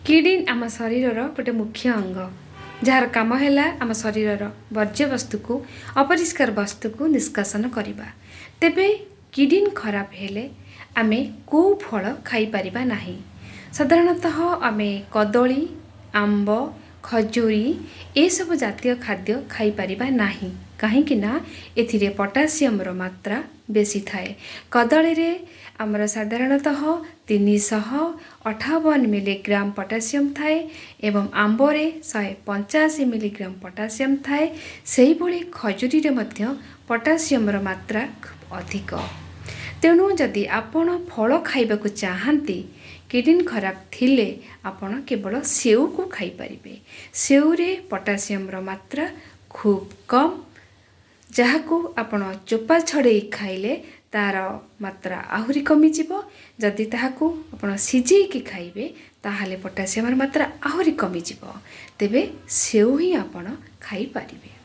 Kidney ଆମ ଶରୀରର ଗୋଟେ ମୁଖ୍ୟ ଅଙ୍ଗ, ଯାହାର କାମ ହେଲା ଆମ ଶରୀରର ବର୍ଜ୍ୟବସ୍ତୁକୁ, ଅପରିଷ୍କାର ବସ୍ତୁକୁ ନିଷ୍କାସନ କରିବା। ତେବେ କିଡ଼ନୀ ଖରାପ ହେଲେ ଆମେ କେଉଁ ଫଳ ଖାଇପାରିବା ନାହିଁ? ସାଧାରଣତଃ ଆମେ କଦଳୀ, ଆମ୍ବ, ଖଜୁରୀ ଏସବୁ ଜାତୀୟ ଖାଦ୍ୟ ଖାଇପାରିବା ନାହିଁ, କାହିଁକି ନା ଏଥିରେ ପଟାସିୟମର ମାତ୍ରା ବେଶୀ ଥାଏ। କଦଳୀରେ ଆମର ସାଧାରଣତଃ 358 ମିଲିଗ୍ରାମ ପଟାସିୟମ ଥାଏ ଏବଂ ଆମ୍ବରେ 185 ମିଲିଗ୍ରାମ ପଟାସିୟମ ଥାଏ। ସେହିଭଳି ଖଜୁରୀରେ ମଧ୍ୟ ପଟାସିୟମର ମାତ୍ରା ଖୁବ୍ ଅଧିକ। ତେଣୁ ଯଦି ଆପଣ ଫଳ ଖାଇବାକୁ ଚାହାନ୍ତି, କିଡ଼ନୀ ଖରାପ ଥିଲେ ଆପଣ କେବଳ ସେଉକୁ ଖାଇପାରିବେ। ସେଉରେ ପଟାସିୟମର ମାତ୍ରା ଖୁବ୍ କମ୍, ଯାହାକୁ ଆପଣ ଚୋପା ଛଡ଼େଇ ଖାଇଲେ ତା'ର ମାତ୍ରା ଆହୁରି କମିଯିବ। ଯଦି ତାହାକୁ ଆପଣ ସିଝେଇକି ଖାଇବେ, ତାହେଲେ ପଟାସିୟମର ମାତ୍ରା ଆହୁରି କମିଯିବ। ତେବେ ସେଉ ହିଁ ଆପଣ ଖାଇପାରିବେ।